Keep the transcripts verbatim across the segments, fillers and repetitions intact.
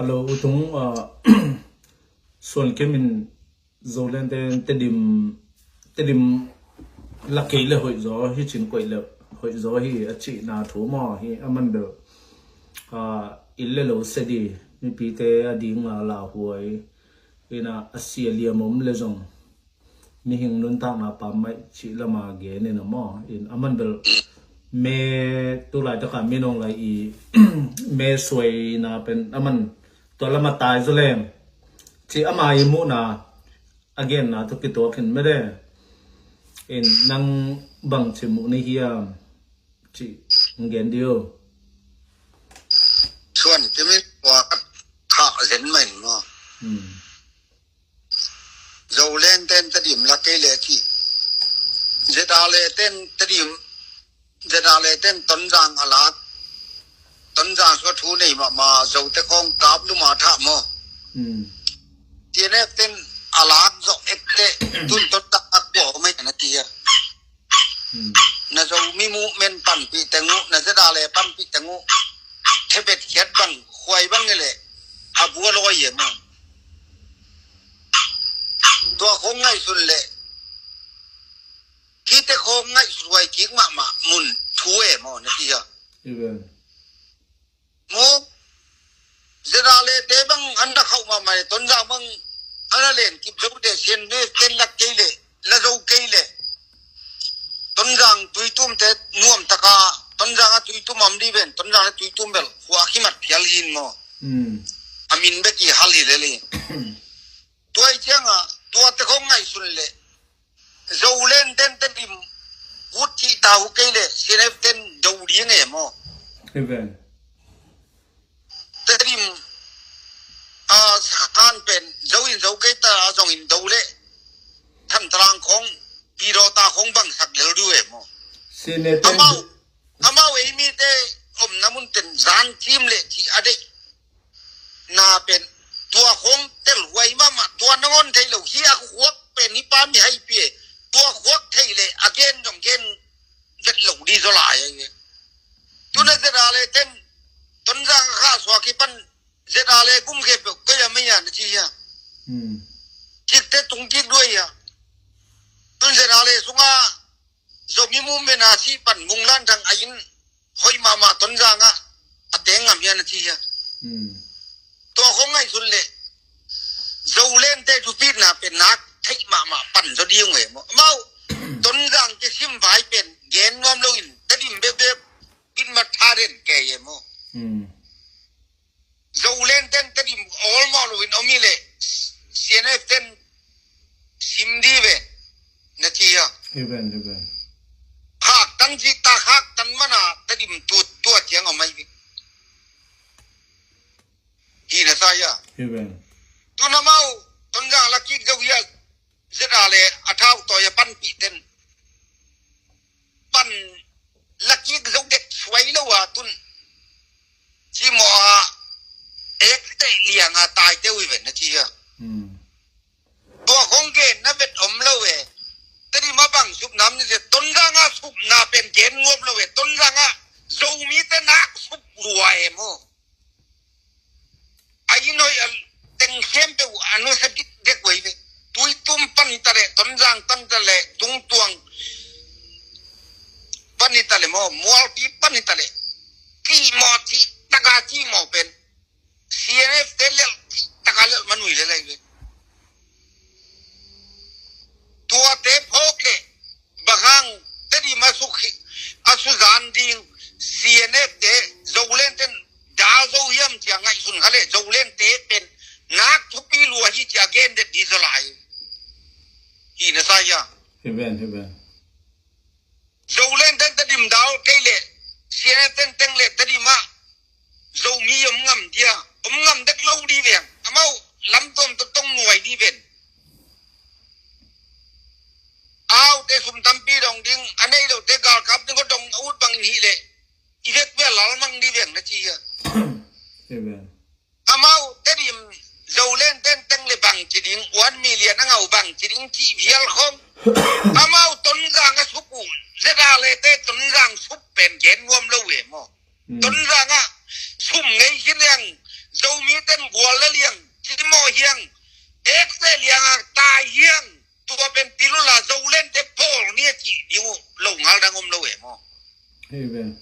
Hello, U Thung, ah, Suan Kim in Zoland te Tedim, Tedim la kei le hoih zaw hi cin, koih le hoih zaw hi a cihna thu maw hi a man bel, ah, inn le lo se di, mipite a ding a lauhuai, ina a sia liam om le zong mihing nuntakna pammaih cih lama gen in a maw. In a man bel me tu laitaka minung lai i me suaina pen a man tua lama tai zaw leng cih ama i muhna a genna tawh kituak in mede. In nang bangci muh ni hiam cih gen dio. Suan Kim in tua khah zen mah in maw. Hmm. Zoland ten Tedim la kei le cih. ZRA le ten Tedim, ZRA le ten Tonzang a lak. Tonzang sua thu nei mahmah, Zote khong kap luma thah maw. Hmm. TNF ten a lak zawh ekte tun Tonzang a kua om ei na ti a. Hmm. Na Zomi movement panpih teng uh, na ZRA le panpih teng uh, thebet khiat bang, khuai bang le a bua lawi e maw. Tua khong ngaihsun le kite khong ngaihsun huai kik mahmah mun thu e maw na ti a. Amen. Mu ZRA le te bang an na khauh mahmah le Tonzang bang an na len kip zo te sian ne ten lak kei le la zo kei le Tonzang tuitum te nuam taka Tonzang a tuitum am di ben Tonzang le tuitum bel khua khimat phial hin maw. Hmm. A min bek i hal hi le le. Tua i cianga tua te khong ngaihsun le Zoland ten Tedim ut cih ta uh kei le CNF ten do ding e maw. Amen. Tedim a sakan pen zo in zo kei ta a zong in do le Thantalang khong Pidawta khong bangsak lel du e maw. CNF ten amau amau ei mite omna mun ten zan cim le cih a deih na pen tua khong tel huai mahmah, tua nangawn thei lo hi a khuak pen hi pa mi hai pi e. Tua khuak thei le a gen zong gen vet lo di zaw lai e. Tuna ZRA le ten Tonzang a kha suak hi pan ZRA le gum khe peuh kei a mei a na ci hia. Hmm. Cikte tung kik duai hia. Tun ZRA le sunga Zomi movement a si pan Munglan thang a in hoih mahmah Tonzang ah a teng ngam hian a ci hia. Hmm. Tua khong ngaihsun le Zoland te thupitna pen nak theih mahmah pan zaw ding e maw. Amau Tonzang te sim vai pen gen nuam lo in Tedim bebek in mat tha den ke e maw. Hmm. Zoland ten Tedim awlmawh loin om hi leh CNF ten sim di ve na ci a. Hi ven, hi ven. Khaktan cih ta khaktan mana Tedim tu tua ciang om ahi ve. Hi na sa ia. Hi ven. Tun amau Tonzang la kik zo hia. ZRA le a thau tawi a panpih ten pan lakik zo dek suai lo a tun cimawh a ek teh liang a tai teu hi ven na ci a. Hmm. Tua khong gen na vet om lo e. Tedim a bang supna om ni se Tonzang a supna pen gen ngop lo e. Tonzang a Zomi te nak sup lua e maw. A inn hoih a teng khempeuh a nusia dikdek uh hi ve. Tuitum pan hi ta leh, Tonzang pan hi ta leh, Tungtuang pan hi ta leh maw, Mualpi pan hi ta leh, cihmawh cih taka cihmawh pen CNF te lelh cih taka lelh man uh hi lel ahi ve. Tuate phawk leh bang hang Tedim a suk hi, a suzan ding CNF te Zoland ten dal zo hiam cia ngaihsun kha leh Zoland te pen nak thupi lua hi cia gen det di zaw lai. Hi na sa ia. Hi ven, hi ven. Zoland ten Tedim dal kei leh CNF ten teng leh Tedim ah Zomi om ngam dia, om ngam dek lo di veng. Amau lam tuam tawh tong nuai di ven. Au te sum tampi dong ding, a nei lo te galkap ding ko dong a ut bangin hi leh i vek bia lal mang di veng na ci a. Amen. Amau Tedim Zoland ten teng le bang ci ding, one million a ngau bang ci ding cih vial khong. Amau Tonzang a sup uh, ZRA le te Tonzang sup pen gen nuam lo ve maw. Hmm. Tonzang ah sum ngei hi leng Zomi ten Hi ven.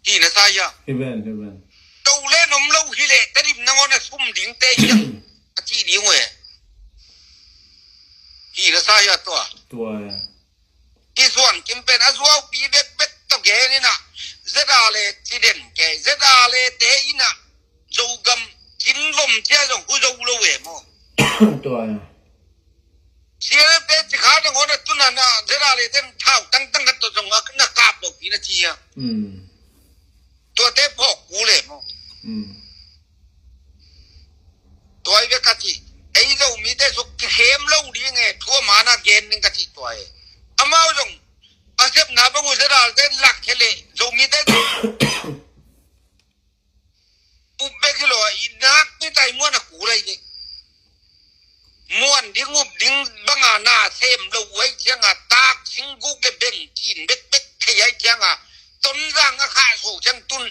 Hi na sa ya. Hi ven, hi ven. To le nom lo hi le, Tedim nangawn a sum ding te hi a ci ding uh e. Hi na sa ya tua. Tua ya. Hi suan kim pen a zuau pi bek bek to gen ina. Zeda le ci den ke. Zeda le te ina. Zogam kin lom cia zong hu zo lo e mo. Tua ya. Sian te ci kha nangawn a tuna na Zeda le ten thau tangtang khat to zong a na kap lo pi na ci ya. Tua te phawk ku le mo. Tua i ve ka ci. Ei Zomite suk kikhem lo ding e, thu a man a gen ding ka ci tua e. Amau zong a sepna bang uh Zeda le ten lak khe le Zomite zong up bek hi lo a, i nak ni tai muan a ku lai ni. Muan ding up ding banga na sem lo wai cianga tak sing guk le beng kin bek bek thei ai cianga. Tonzang a kha so ciang tun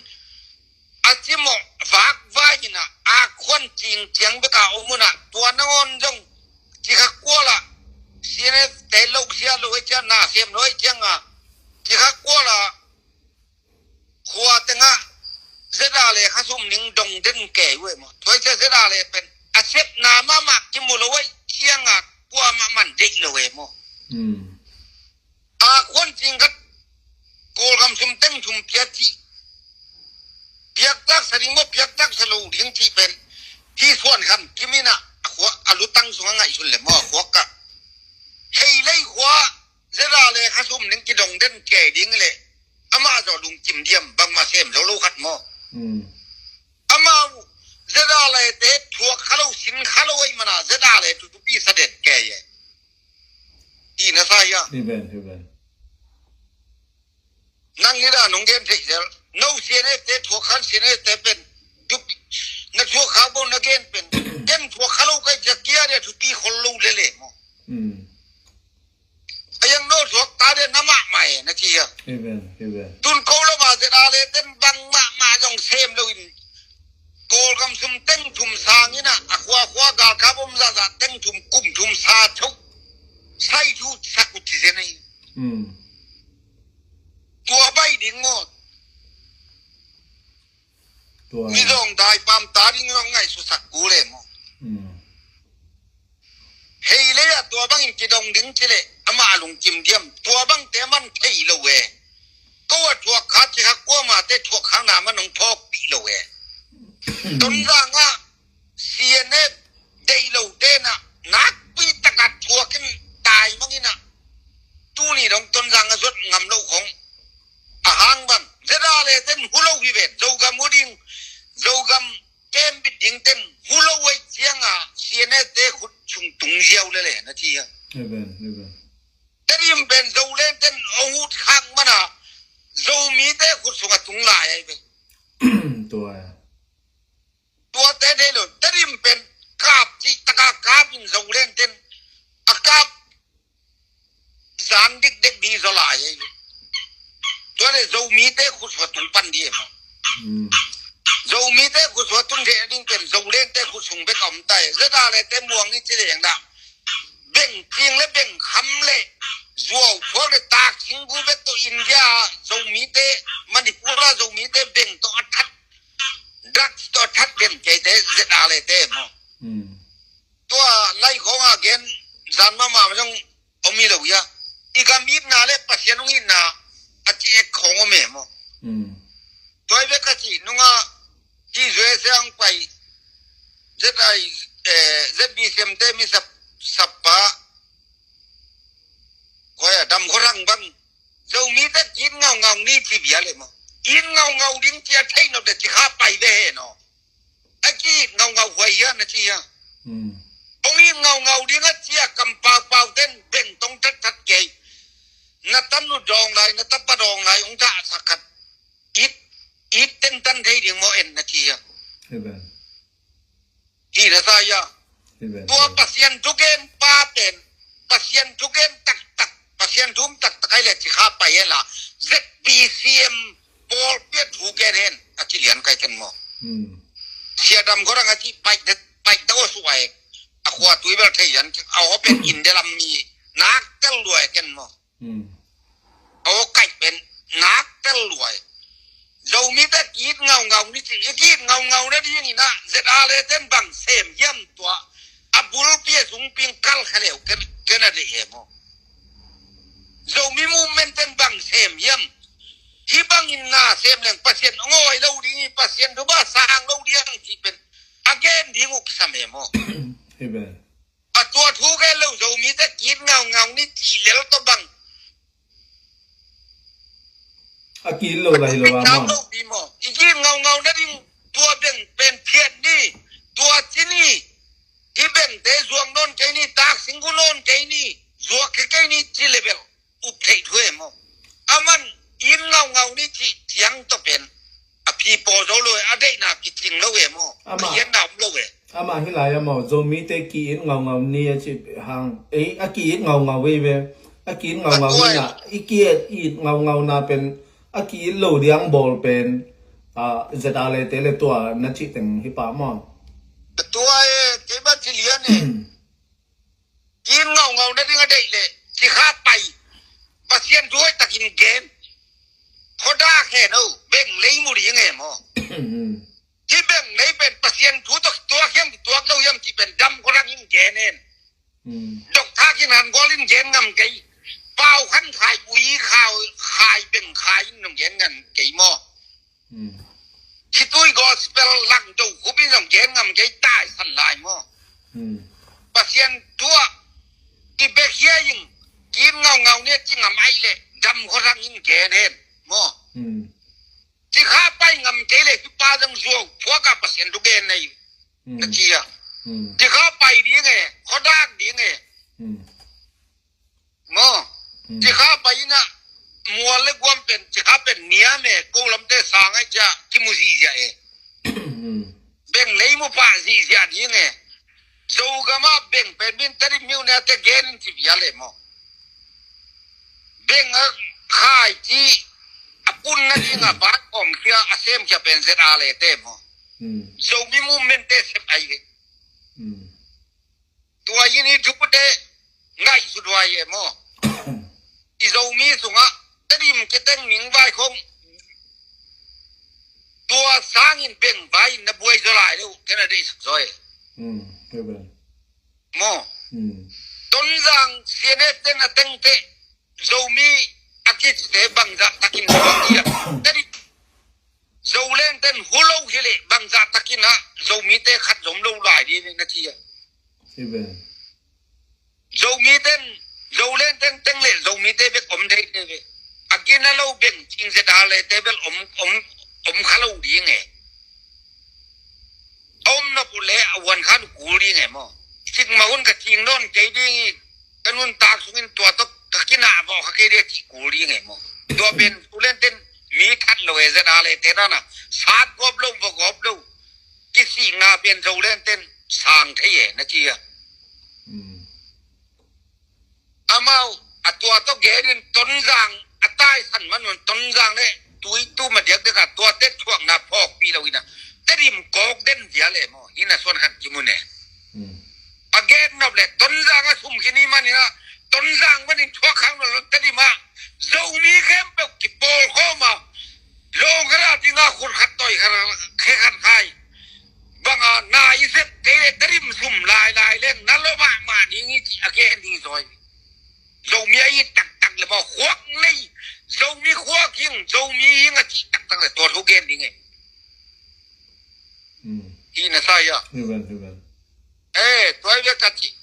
a cimo vak vai ina a khuan cing ciang beka om una tua nangawn zong ci kha kuala. Sian te lo sia lo ai ciang na sem lo ai cianga ci kha kuala. Khua tengah Zeda le Khasum ning dong den kei uh e maw. Tua i cia Zeda le pen a sepna mahmah kimu lo uh e, cianga kuamah man deih lo uh e maw. A khuan cing khat Kawlgam sum teng thum pia cih piaktak sa ding maw, piaktak sa lo ding cih pen hi suan khan kimin ah a lutang sungah ngaihsun le maw a khuak kah. Hei lei khua Zeda le Khasum ning kidong den kei ding le amah zawh lungkim diam bangmah sem zo lo khat maw? Amau Zeda le te thuak kha lo sin kha lo ei mana Zeda le tupi sa den kei e. Hi na sa hia? Hi ven, hi ven. Nang ni da nong gen thei zel. No sian e te thuak khan sian e te pen tupi na thuak kha bo na gen pen ken thuak kha lo kai ja kia de tupi khol lo le le maw? A yang no thuak ta de na mahmah e na ci a. Amen, amen. Tun ko lo ma Zeda le ten bang mahmah zong sem lo in Kawlgam sum teng thum sang in a khuakhua galkap om zahzah teng thum kum thum sa tho sai thu sak uh ci zen a in. Tua bai ding maw? Tua mi zong dai pam ta ding zong ngaihsutsak ku le maw? Hei lei ah tua bangin kidong ding ci leh amah a lungkim diam? Tua bangte man thei lo e. Ko a thuak kha ci kha kuamate thuak kha na man hong phawkpih lo e. Tonzang ah C N F deih lo tenah nakpi takah thuakin tai manginah tuni dong Tonzang a zuat ngam lo khong a hang bang Zeda le ten hu lo hi vet Zogam hu ding Zogam kem bit ding ten hu lo wei cianga C N F te khut sung tung ziau le le na ci a. Amen, amen. Tedim pen Zolen ten ong ut khak mana Zomite khut sunga tung lai ai pen. Tua. Tua te thei lo Tedim pen kap ci taka kap in Zolen ten a kap zan dikdek ding zaw lai ei. Tua le Zomite khut sua tung pan ding e maw? Zomite khut sua tung thei ding pen Zolente khut sung bek a om ta e. Zeda le te muang ni ci leng dah beng cing le beng kham le zuau phuak le tak singgu bek tawh India Zomite Manipur a Zomite beng tawh a that drugs tawh a that beng keite Zeda le te maw? Tua lai khawng a gen zan mahmah zong om hi lo ia. I gam itna le Pasian hong itna a ci ek khawng om e maw? Tua i bek a cih nungah hi U S A hong pai Z I, eh, Z B C M te mi sap, sappa koi a dam khuarang bang Zomite ki it ngaungau ni ci bia le maw? It ngaungau ding ci a theih nop le ci kha pai ve he naw. A ki it ngaungau huai hia na ci hia? Ong it ngaungau ding a ci a kam paupau ten beng tong thatthat kei. Na tanu dawng lai na tapa dawng lai ong dah sak khat. It, it tentan thei ding maw en na ci hia? Hi na sa ia. Tua Pasian thugen pa pen Pasian thugen taktak Pasian thum taktak ai le ci kha pai hen la Z B C M pawl pia thugen hen a ci lian kai ken maw? Sia dam kho rang a ci pai ta pai ta o su ai a khua tui bel thei yan a ho pen in de lam mi nak tel lua ken maw? A ho kai pen nak tel luai. Zomite ki-it ngaungau ni ci, i ki-it ngaungau nading in ah Z R A ten bang sem hiam tua. A bulpi a sungpi in kalkha leu ken, ken a deih e maw. Zomi movement ten bang sem hiam. Hih bangin na sem leng Pasian hong awi lo ding hi, Pasian thu bang sang lo ding hi cih pen a gen ding uh kisam e maw. Amen. A tua thu gen lo Zomite ki-it ngaungau ni cih lel tawh bang a ki-it lo lai lo a maw. Lo ding maw. I ki-it ngaungau nading tua beng pen phiat ni, tua ci ni. Hih bengte zuak nawn kei ni, taksing gu nawn kei ni, zuak kei kei ni ci le bel up theih thu e maw. Aman it ngaungau ni cih ciang tawh pen a phi pawl zo lo e, a deihna kicing lo e maw. Ama, a hiatna om lo e. Ama hi lai a maw, Zomite ki-it ngaungau ni a cih hang, ei, a ki-it ngaungau vei ve. A ki-it ngaungau ni na, i ki-it, it ngaungau na pen a ki-it lo diang bawl pen, a, Z R A te le tua na cih teng hi pah maw. Tua e, kei bang ci lian e. Ki-it ngaungau nading a deih leh, ci kha pai. Pasian thu hoih takin gen. Khuadak hen o, beng lei mu ding e maw. Hih beng lei pen Pasian thu tawh tuak hiam, tuak lo hiam cih pen dam khuadak in gen hen. Dok thak in han gual in gen ngam kei. Pau khan khai, ui khau, khai beng khai in nong gen ngam kei maw. Khitui gospel lang do khup in zong gen ngam kei, taisan lai maw. Pasian thu ah i bek hia in, ki-it ngaungau ni a ci ngam ai leh dam khuadak in gen hen maw. Ci kha pai ngam kei leh hih pa zong zuau phuak a Pasian thu gen nei. Na ci a. Ci kha pai ding e, khuadak ding e. Maw. Ci kha pai in ah, mual le guam pen, ci kha pen niam e, ko lamte sang ai cia, kimu zihziah e. Beng lei mu pah zihziah ding e. Zogam ah beng pen min Tedim miu ne te gen in ci vial e maw. Beng a khai ci, a pun nading a bat om khia, a sem khia pen Z R A te maw. Zomi movement te sep ai e. Tua in i thute ngaihsut huai e maw. I Zomi sungah Tedim kiteng ming vai khong tua sangin beng vai na buai zaw lai deuh, ken a deihsak zaw e. Maw. Tonzang C N F ten a teng teh Zomi a kicite bangzah takin Zomi a, Tedim Zoland ten hu lo hi leh bangzah takin ah Zomite khat zom lo lai ding na ci a. Zomi ten, Zoland ten teng leh Zomite bek om thei te ve. A gina lo beng cing zeta le te bel om, om, om kha lo ding e. A om na pu le a uan khan kul ding e maw. Cing ma hun ka cing nawn kei ding i, ka nuntak sungin tua tawh ka kinah vawh kha kei ding a cih kul ding e maw. Tua pen Zoland ten mi that lo e, zeta le te na na sat gawp lo, va gawp lo. Kisihna pen Zoland ten sang thei e na ci a. Amau a tua tawh gen in Tonzang a taisan man un Tonzang le tui tu ma diakdiak a tua tek thuakna phawkpih lo in a Tedim kawk den vial e maw. Hi na suan khat kimu ne. A gen nop le Tonzang a sum khin i man in a Tonzang man in thuak khang lo Tedim ah Zomi khempeuh kipawl khawm a Lawng khat a ding a khut khat tawi khat, khe khat khai. Bang a na i sep kei le Tedim sum lailai leng na lo mahmah ding i cih a gen ding zaw hi. Zomi a it taktak le maw khuak nei. Zomi khuak hing, Zomi hing a cih taktak le tua thu gen ding e. Hi na sa ia. Eh, tua i bek ka cih.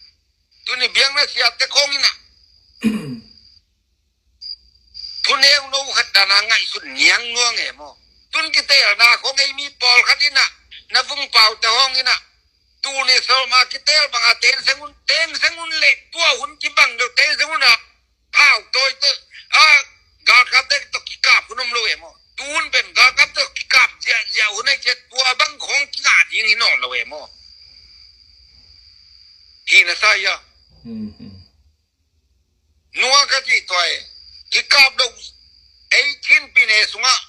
Tuni biang na siate khong in a. Thuneu no khat dan a ngaihsut niang nuang e maw. Tun kitelna khong ei mi pawlkhat in a na vung paute hong in a tuni sawm a kitel bang a tenseng un, tenseng un le tua hun kibang deuh tenseng un a phau tawi te a galkapte tawh kikap hun om lo e maw. Tun pen galkapte tawh kikap ziahziah hun a i ciat tua bang khong kingah ding hi nawn lo e maw. Hi na sa ia. Nua ka cih tua e, kikap lo ei Chin pine sungah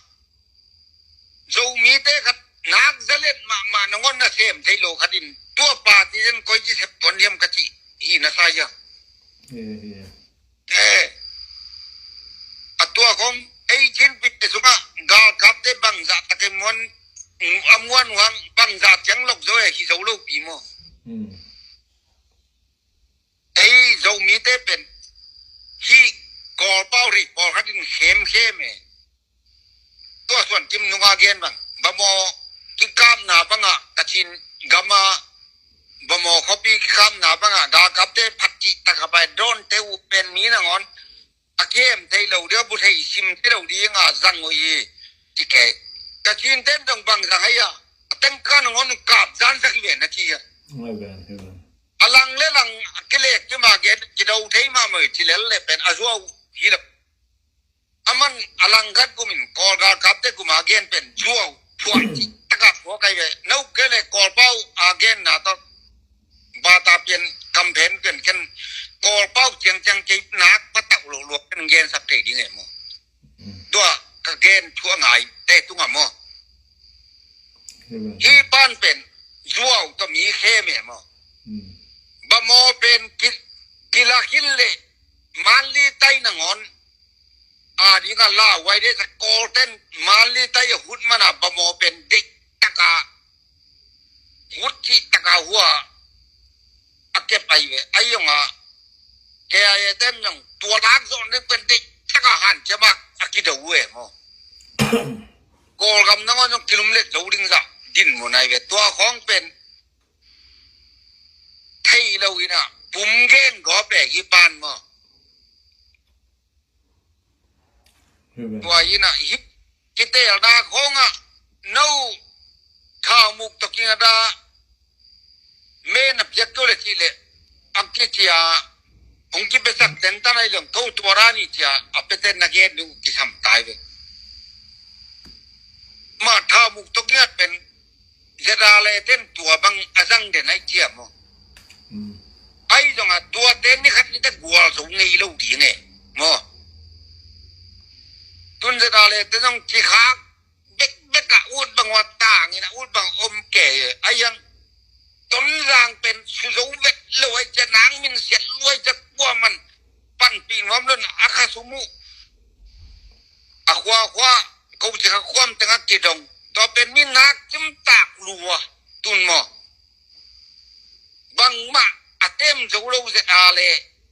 Zomite khat nak zalet mahmah nangawn na sem thei lo khat in tua party zen koi ci sep tuan hiam ka cih hi na sa ia. Eh, a tua khong Ei Chin pite sungah galkapte bangzah takin muan, a muan uh hang bangzah ciang lok zo e, hi zo lo pi maw? Ei Zomite pen hih Kawlpau rih pawlkhat in khemkhem e. Tua Suan Kim nunga gen bang, Bamaw kikapna bangah, Kachin gama Bamaw khuapi kikapna bangah galkapte phat cih taka pai, dawnte uh pen mi nangawn a kem thei lo dia, bu thei sim thei lo dinga zang uh hi, ci kei. Kachin ten zong bang zang ahi a, a tengka nangawn kap zansak hi ve na ci a. A lang le lang a kilek ci mah gen, kido thei mahmah hi ci lel le pen a zuau hi lo. Aman a langkhat kumin Kawlgal kapte kuma gen pen zuau phuah cih taka phuak ahi ve. No kei le Kawlpau a genna tawh bata pian, kamphen pian ken Kawlpau ciangciang kei nak patauh lo luak ken gensak thei ding e maw? Tua ka gen thu a ngaite tungah maw? Hi pan pen zuau tawh mi khem e maw? Bamaw pen ki, kilak in le manli tai nangawn a dinga lauhuai de sa Kawlten manli tai a hut mana Bamaw pen deih taka hut cih taka hua a kep ahi ve. Ahi zongah K I A ten zong tua lak zawh ning pen deih taka hanciam a a kido uh e maw? Kawlgam nangawn zong kilum let lo ding zah dinmun ahi ve. Tua khawng pen thei lo inah pum gen gawp e hi pan maw? Tua inah hi kitelna khawngah no thaumuk tawh kinga dah men a piak kio le cih le a kicia hong kipiasak tentan ahi zong ko tua rani cia a peten na gen ding kisam tai ve. Mah thaumuk tawh kingat pen ZRA le ten tua bang a zang den ahi cia maw? Ahi zongah tuate ni khat ni te gual zo ngei lo ding e maw? Tun ZRA le te zong cikhak bekbek a ut bang ua tangin a ut bang om ke e. Ahi zong Tonzang pen su zo vet lo ahi cia nang min siat luai cia kuaman panpih nuam lon a kha sum uh a khuakhua ko ci kha khuam tengah kidong. Tua pen mi nak cimtak lua tun maw? Bangmah a tem zo lo ZRA le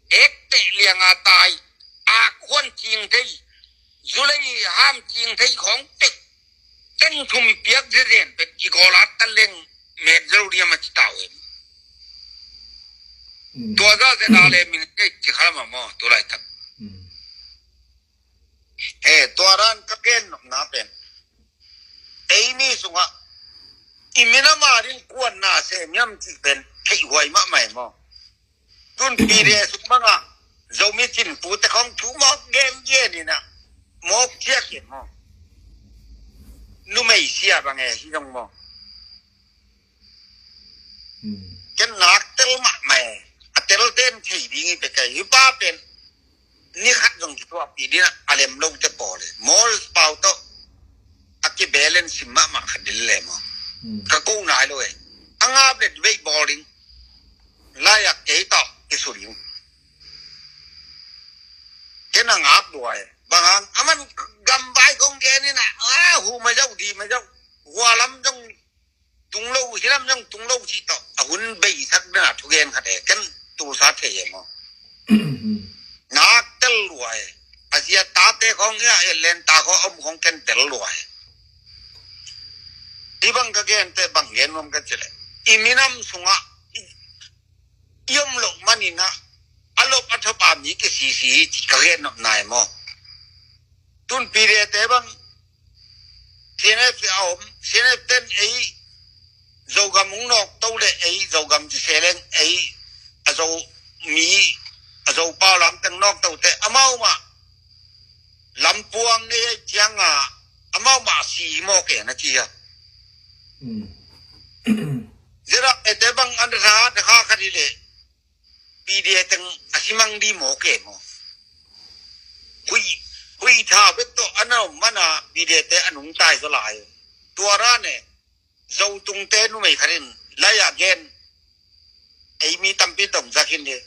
ekteh lianga tai a khuan cing thei zulei ham cing thei khawng pek teng thum i piak zezen pek i gawlat ta leng met zo diam a ci tau em. Tua za ZRA le min kei ci khalam a maw tu laitak. E, tua dan ka gen nopna pen eini sungah i minam a ding kuanna semiam cih pen theihhuai mahmah e maw? Tun pide suk bangah Zomi Chin pute khawng thu mawk gen gen inah mawk ciak in maw? Numei sia bang e hi dong maw? Ken nak tel mahmah e. A tel ten thei ding i pe kai hi pa pen ni khat zong kituahpih ding a lem lo te pawl e. Mawl pau tawh a kibalance sim mahmah khat dil le maw? Ka ko nai lo e. A ngap le debate bawl ding. Lai a kei tawh kisu ding. Ken a ngap lua e. Bang hang a man gambai kong gen in a, a hu ma zau di ma zau. Hua lam zong tung lo, hi lam zong tung lo cih tawh a hun bei sak dena thugen khat e. Ken tulsa thei e maw? Nak tel lua e. A zia tate khawng hi a elen ta khaw om khawng ken tel lua e. Hi bang ka gen te bang gen nuam ka ci le i minam sungah i om loh manin ah a lop a thop a mi kisisi hi ci ka gen nop nai maw? Tun pide te bang CNF a om, CNF ten ei Zogam hong nawk to le ei Zogam ci se leng ei a Zo mi a Zo pau lam teng nawk to te amau mah lampuang nei ei cianga amau mah si maw ke na ci a. Zira ete bang an sa de kha kha di le pide teng a simang di maw ke maw? Hui hui tha bek tawh a na om mana pide te a nungtai zaw lai. Tua ra ne Zotungte numei khat in lai a gen ei mi tampi tong zakin de.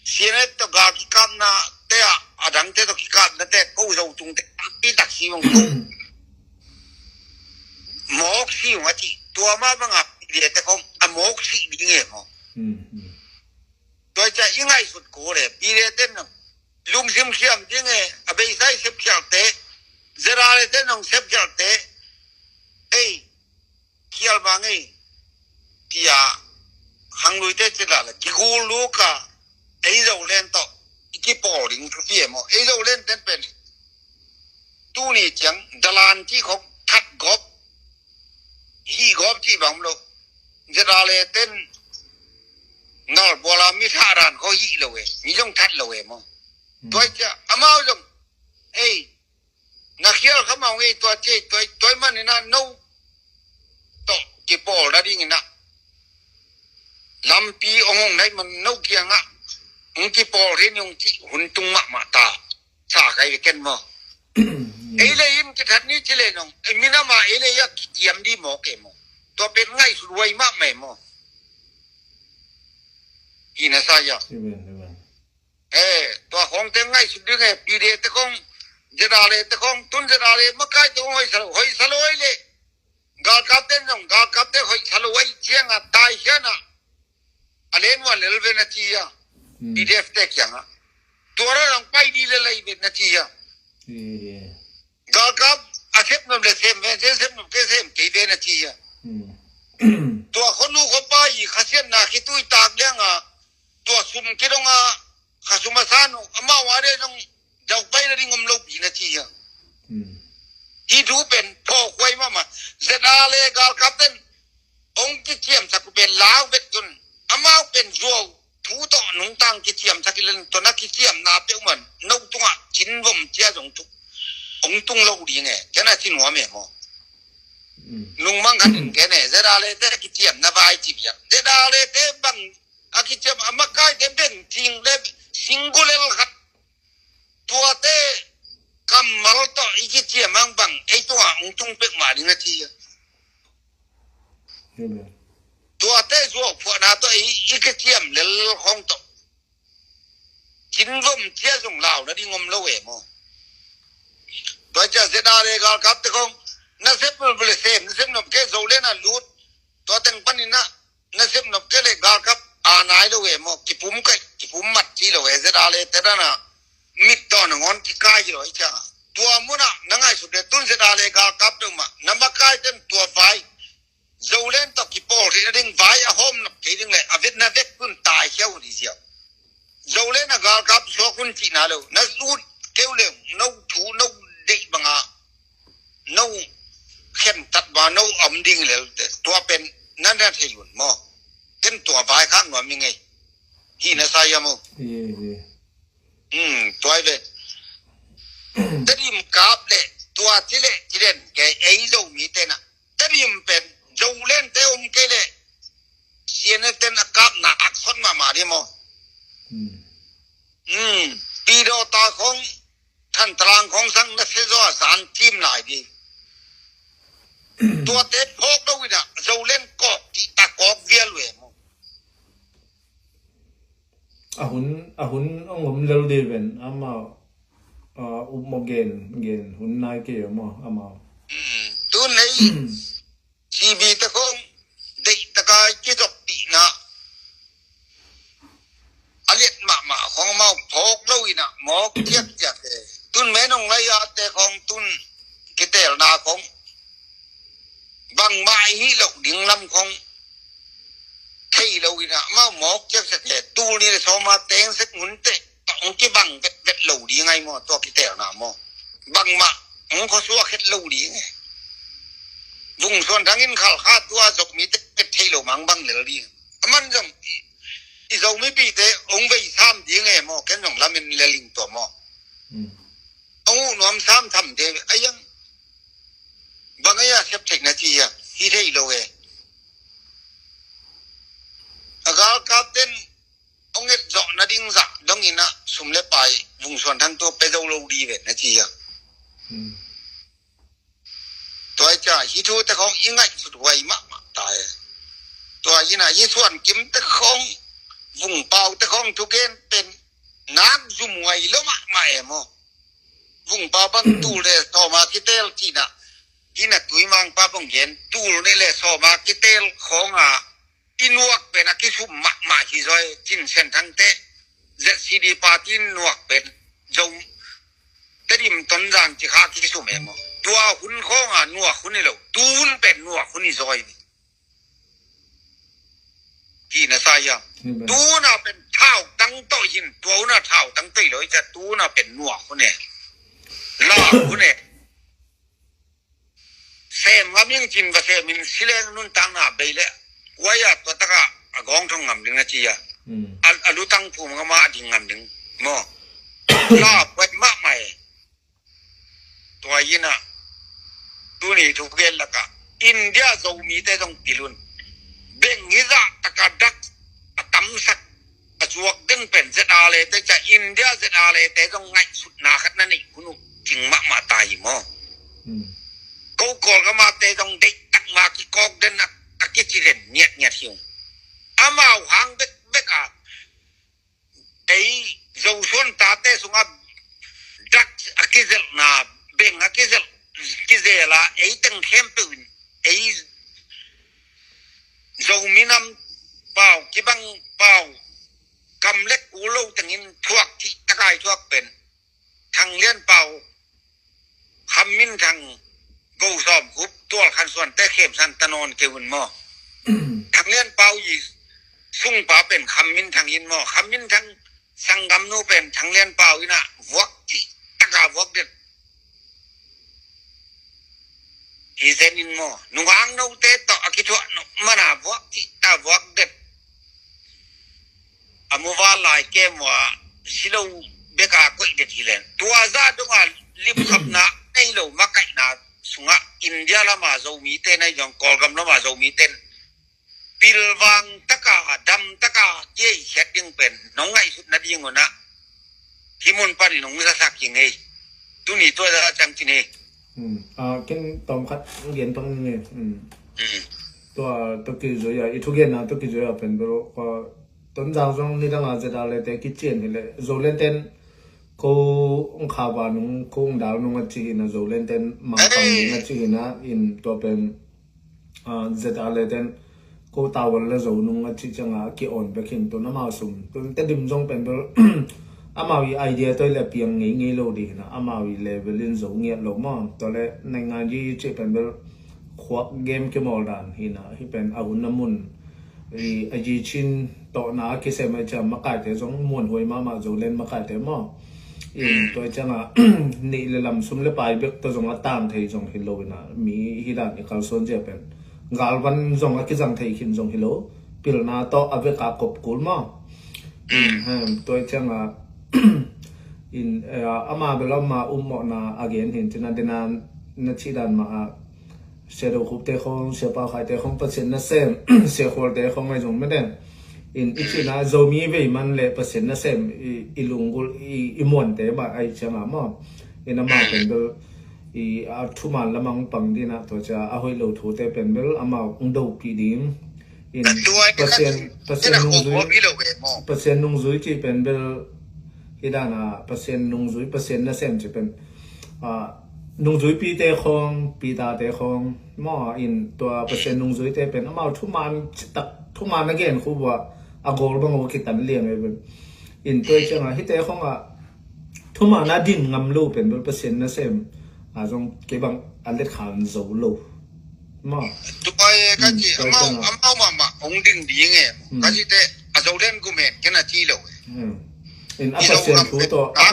CNF tawh gal kikapna te ah a dangte tawh kikapnate ko Zo tungte tampi tak si ung ko. Mawk si ung a ci. Tua mah banga P D F te khong a mawk si ding e maw. Tua ciah i ngaihsut ko le P D F te nong lungsim khiam ding e, a beisa i sepkhialte, Z R A te nong sepkhialte, ei, khial bang ei, tia, khangluite cila le kigul luka, ei Zoland tawh i kipawl ding thupi e maw. Ei Zoland ten pen tuni ciang dalan cih khong that gawp, hih gawp cih bang lo. Z R A ten ngal buala mi thah dan khong hih lo e, mi zong that lo e maw. Tua ciah amau zong ei, na khial kha mawk ngei tua ci, tua, tua manin a no tawh kipawl na dingin a lampi ong hong nai man no kiangah ong kipawl rin ong ci hun tung mahmah ta. Sa kai ve ken maw. Ei le in kithat ni ci le nong, ei minama ei le ia kikiam di maw ke maw. Tua pen ngaihsut huai mahmah e maw. Hi na sa ia. Amen, amen. Eh, tua khong te ngaihsut ding e, P D F te khong, Z R A te khong, tun Z R A makai te khong hoih sa lo, hoih sa lo hoih le. Galkap te nong, galkap te hoih sa lo hoih ciang a tai hian a. A len wan lel ve na ci a. P D F te kiang a. Tua ra nong pai di le lai ve na ci a. Galkap a sep nom le sem ve, sem nom ke sem kei ve na ci a. Tua khonu khopa i khasiatna khitui tak liang a. Tua sum kidong a, kha sum a san uh, amau a dei dong, dau pai na ding om lo pi na ci a. Hi thu pen, phawk huai mahmah, Z R A galkap ten, ong kiciamsak uh pen lau vet tun, amau pen zuau, thu tawh nungtang kiciamsak i len, tua na kiciamna peuh man, no tungah, cin vom cia zong tuk, ong tung lo ding e, kena cin huam e maw. Lungmang khat in kene, Z R A te kiciamna vai ci bia, Z R A te bang, a kiciam a makai te beng cing le single lel khat. Tuate kammal tawh i kiciam ang bang ei tungah ong tung pek mah ding a ci a. Tuate zuau phuahna tawh i, i kiciam lel khong tawh. Cin vom cia zong lau na ding om lo e maw. Tua cia Z R A galkap te khong na sep nop le sem, na sep nop ke Zoland a lut. Tua teng panin a na sep nop ke le galkap a nai lo e maw, kipum kai, kipum mat ci lo e Z R A te dana. Mit dawn a ngawn kikai lo e cia. Tua muna na ngaihsut le tun Z R A galkap deuh mah, na makai ten tua vai. Zoland tawh kipawl rih na ding vai a hawm nop kei ding le, a vet na vek tun tai hiau di ziau. Zoland a galkap suak hun cihna lo, na lut keu le, no thu, no deih banga, no khen tat ba, no om ding lel te, tua pen, na na thei un maw. Ken tua vai khak nuam i ngei. Hi na sa ia maw. Hmm, tua i ve. Tedim kap le, tua ci le, ci den, ke ei Zomi te na. Tedim pen, Zoland te om kei le, sian ten a kap na aksot mama di maw. Hmm. Pi do ta khong, than tlang khong sang na se zo a zan tim lai di. Tua te phok lo ina, Zoland kok, ti ta kok vial we maw. A hun, a hun ong om lel di ven, ama, a, upmo gen, gen hun nai ke yo maw, ama. Tu nei, C B te khong, deih taka kizop tihna. A liat mahmah khong mau phawk lo ina, mawk ciakciak e. Tun menong lai a te khong, tun kitelna khong. Bangmah i hih loh ding lam khong. Thei lo ina, mau mawk ciakciak e. Tul ni le sawma teng sek ngun te. Ong kibang vetvet lo ding ai maw, tua kitelna maw. Bangmah, ong khuasua khet lo ding e. Vung suan thangin khalkha tua Zomi te pet thei lo mang bang lel ding. Aman zong i, i Zomi pi te ong vei sam ding e maw, ken zong lamin lel ing tua maw. Ong uh nuam sam tham te, a yang. Bang a ya sep theihna ci a, hi thei lo e. A galkap ten, ong et zawh nading zah dongin ah sum le pai vung suan thang tua pe zo lo di ve na ci a. Tua i cia hi thu te khong i ngaihsut huai mahmah ta e. Tua in ah hi suan kim te khong vung pau te khong thugen pen Nak zum ngai lo mahmah e maw. Vungpa bang tul le sawma kitel cihna, hina tuimangpa bang gen tul nih le sawma kitel khawnga i nuak pen a kisum mahmah hi zaw e. Cin Sian Thangte Z C D party nuak pen Zo, Tedim, Tonzang ci kha kisum e maw. Tua hun khawnga nuak hun hi lo, tu hun pen nuak hun hi zaw e. Hi na sa hiam? Hi pen. Tu hun a pen thau tang tawh hin, tua hun a thau tang tawh hi lo hi cia, tu hun a pen nuak hun e. Lak hun e. Sem ngam ing cin va sem in, si leng nuntakna bei le wai a tua taka a gawng thong ngam ding na ci a. Mm. A, a lutang phum ngam a ding ngam ding maw. La wai mahmah e. Tua hi na, tuni thugen laka India Zomite zong pil un. Beng hi zah taka dak a tamsak a zuak den pen Z R le te ca India Z R le te zong ngaihsutna khat na neih hun uh cing mahmah ta hi maw. Hmm. Ko Kawlgam a te zong deihtak ma kikawk den a, a kici den ngiatngiat hi uh. Amau hang bekbek a ei Zosuan tate sungah dak a kizelhna, beng a kizelh, kizel a ei teng khempeuh in ei Zomi nam pau, kibang pau, kam le kul lo tengin thuak cih takai thuak pen Thang Lian Pau, Kham Min Thang, Go Sawm Khup, Tual Khan Suan te khem san ta nawn kei un maw. Thang Lian Pau i sungpa pen Kham Min Thang in maw. Kham Min Thang sanggamnu pen Thang Lian Pau in a vuak cih taka vuak den. Hi zen in maw, nungak note tawh a kithuah nop mana vuak cih ta vuak den. A muval lai kem ua si lo beka koih den hi len. Tua zah donga limkhapna nei lo makaihna sungah India lama Zomite na hi zong, Kawlgam lama Zomite in pilvang taka, dam taka kiei khiat ding pen nong ngaihsut nading unah hih mun panin hong zasak hi ngei. Tuni tua za ciang ci ni. Hmm. Ah, ken tawm khat gen pang ni. Hmm. Hmm. Tua, tua kizui a, i thugenna tua kizui a pen bel, kua, Tonzang zong nidang a Z R le te kician hi le. Zoland ten ko hong khava nung, ko hong dal nung a ci hi na, Zoland ten mangpang nung a ci hi na, in tua pen ah, Z R le ten ko tawal le zo nung a cih ciangah a ki-on bek hin tun amau sum. Tun Tedim zong pen bel amau i idea toi le piang ngeingei lo dih hina, amau i level in zo ngiat lo maw. Tua le naingan yi cih pen bel khuak game kimawl dan hina, hih pen a hun a mun i a yi cin tawhna a kisem a ciam makaite zong muanhuai mahmah Zoland makaite maw. In tua ciangah nih le lam sum le pai bek tawh zong a tang thei zong hi lo ina, mi hi dan i kalsuan zia pen galvan zong a kizang thei khin zong hi lo, pilna tawh a vek a kop kul maw. In, hem, tua ciangah in, eh, ama bel ama ummawhna a gen hin cina dena na cih dan mah ah Sia Do Khup te khong, Sia Pau Khai te khong Pasian nasem, Sia Khual te khong ai zong mede. In i cihna Zomi vei man le Pasian nasem i, i lunggulh i, i muante mah ai ciangah maw. In amau pen bel i a thuman lamang pang dina tua cia a hoih lo thute pen bel amau hong dopih ding. In Pasian, Pasian nungzui, Pasian nungzui cih pen bel hi dana Pasian nungzui, Pasian nasem cih pen, ah, nungzuipite khong, pitate khong maw, in tua Pasian nungzuite pen amau thuman citak, thuman a gen khu bua a gol bang uh kitan liang e pen. In tua ciangah hite khongah thuman a din ngam lo pen bel Pasian nasem a zong kei bang a let khan zo lo. Maw. Tua e ka ci, amau, amau mahmah hong ding ding e. Ka ci te a zo den gumen ken a ci lo e. In a Pasian thu tawh a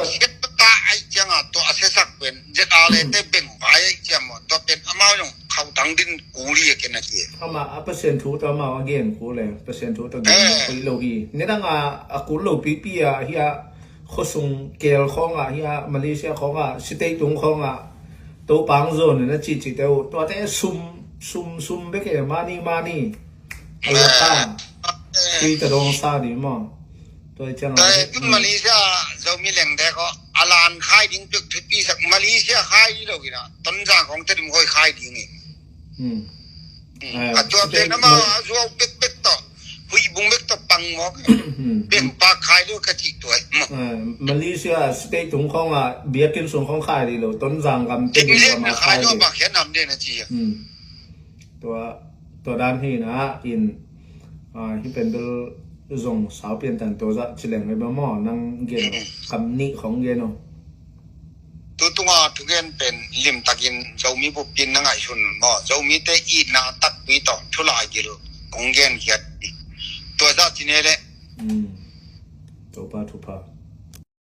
pa- ai cianga tawh a siasak pen Z R le te beng vai ai ciam maw, tua pen amau zong khautang din kul hi a ken a ci. Amah a Pasian thu tawh amau a gen kul le, Pasian thu tawh gen kul lo hi. Nidang a a kul lo pipi a hi a khuasung kel khawngah hi a Malaysia khawngah sitei tung khawngah Topa hong zuan in a cihcihte uh tuate sum sum sum bek e, mani mani. A lak a tui ta dong sa ding maw. Tua ciang a Malaysia Zomi lengte ko a lan khai ding pek thupi sak, Malaysia khai lo ina Tonzang kong Tedim khoi khai ding e. A tua pen ama a zuau bekbek tawh, huih bung bek tawh pang Bengpa khai lo ka ti tuai maw. Malaysia state tung khong a biakin sung khong khai di lo, Tonzang gam te ding gam a khai di. Bang hian nam den a ti. Tua tua dan hi na in, hi pen bel zong sau pian tan tua zah ci leng hi ba maw, nang gen kam nih khong gen o. Tutunga thugen pen limtakin Zomi bupin na ngaihsun maw? Zomite itna takpi tawh thulai gil kong genkhiat hi. Tua zah ci ne leh. Topa thupha.